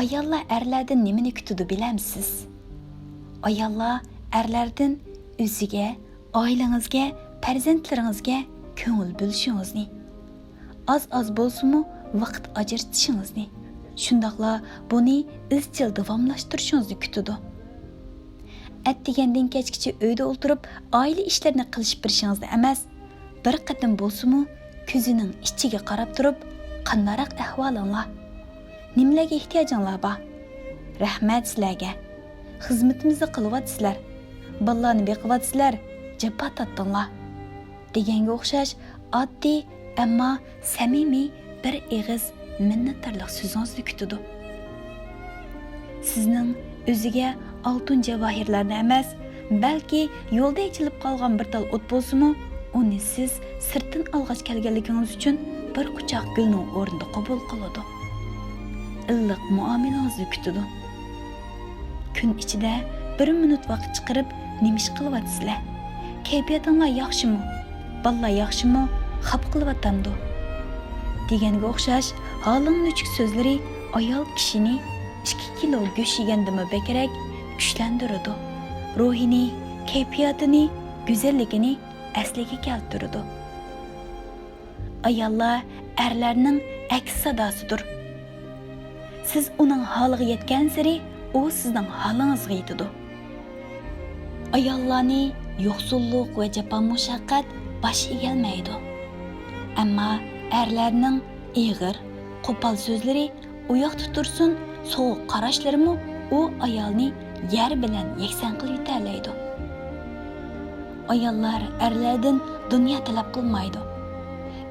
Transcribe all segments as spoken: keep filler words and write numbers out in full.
ئاياللار ئەرلەردىن نېمىنى كۈتىدۇ بىلەمسىز؟ ئاياللار ئەرلەردىن ئۆزىگە، ئائىلىڭىزگە، پەرزەنتلىرىڭىزگە كۆڭۈل بۆلۈشىڭىزنى، ئاز-ئاز بولسىمۇ ۋاقىت ئاجرىتىشىڭىزنى، شۇنداقلا بۇنى ئىزچىل داۋاملاشتۇرۇشىڭىزنى كۈتىدۇ. ئەتىگەندىن كەچكىچە ئۆيدە ئولتۇرۇپ، ئائىلە ئىشلىرىنى قىلىشىپ بېرىشىڭىزنى ئەمەس، بىر قېتىم بولسىمۇ كۆزىنىڭ ئىچىگە قاراپ تۇرۇپ، قانداقراق ئەھۋالىڭلار؟ نېمىلەرگە ئېھتىياجىڭلار بار؟ رەھمەت سىلەرگە. خىزمىتىمىزنى قىلىۋاتىسىلەر. بالىلارنى بېقىۋاتىسىلەر. جاپا تارتتىڭلار. دېگەنگە ئوخشاش ئاددىي، ئەمما سەمىمىي بىر ئېغىز مىننەتدارلىق سۆزىڭىزنى كۈتىدۇ. سىزنىڭ ئۆزىگە ئالتۇن جەۋاھىرلارنى ئەمەس، بەلكى يولدا ئېچىلىپ قالغان بىر تال ئوت بولسىمۇ، ئۇنى سىز سىرتتىن ئالغاچ كەلگەنلىكىڭىز ئۈچۈن بىر قۇچاق گۈلنىڭ ئورنىدا قوبۇل قىلىدۇ. ئىللىق مۇئامىلىڭىزنى كۈتىدۇ. كۈن ئىچىدە بىر مىنۇت ۋاقىت چىقىرىپ نېمە ئىش قىلىۋاتىسىلەر؟ كەيپىياتىڭلار ياخشىمۇ؟ بالىلار ياخشىمۇ؟ خاپا قىلىۋاتامدۇ؟ دېگەنگە ئوخشاش ھالىڭ نۆچۈك سۆزلىرى ئايال كىشىنى ئىككى كىلو گۆش يېگەندىنمۇ بەكرەك كۈچلەندۈرىدۇ. روھىنى، كەيپىياتىنى، گۈزەللىكىنى ئەسلىگە كەلتۈرىدۇ. ئاياللار ئەرلەرنىڭ ئەكس ساداسىدۇر. سىز ئۇنىڭ ھالىغا يەتكەنسېرى، ئۇ سىزنىڭ ھالىڭىزغا يېتىدۇ. ئاياللارنى يوقسۇللۇق ۋە جاپا مۇشەققەت باش ئېگەلمەيدۇ. ئەمما ئەرلەرنىڭ ئېغىر، قوپال سۆزلىرى ئۇ ياقتا تۇرسۇن، سوغۇق قاراشلىرىمۇ ئۇ ئايالنى يەر بىلەن يەكسان قىلىۋېتەلەيدۇ. ئاياللار ئەرلەردىن دۇنيا تەلەپ قىلمايدۇ.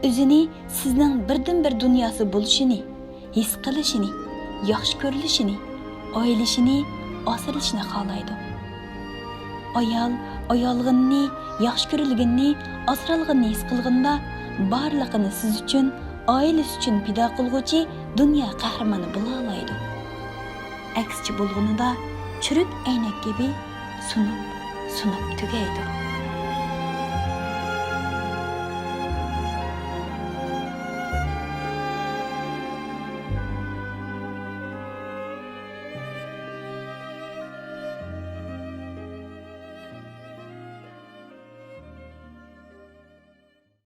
ئۆزىنى سىزنىڭ بىردىنبىر دۇنياسى بولۇشىنى، ھېس قىلىشىنى، ياخشى كۆرۈلۈشىنى، ئايىلىشىنى، ئاسرىلىشىنى خالايدۇ. ئايال ئايالغىنىنى، ياخشى كۆرۈلگىنىنى، ئاسرالغىنىنى ھېس قىلغىنىدا، بارلىقىنى سىز ئۈچۈن، ئائىلىسى ئۈچۈن پىدا قىلغۇچى دۇنيا قەھرىمانى بولالايدۇ. ئەكسىچە بولغىنىدا، چۈرۈك ئەينەك كەبى سۇنۇپ، سۇنۇپ تۈگەيدۇ.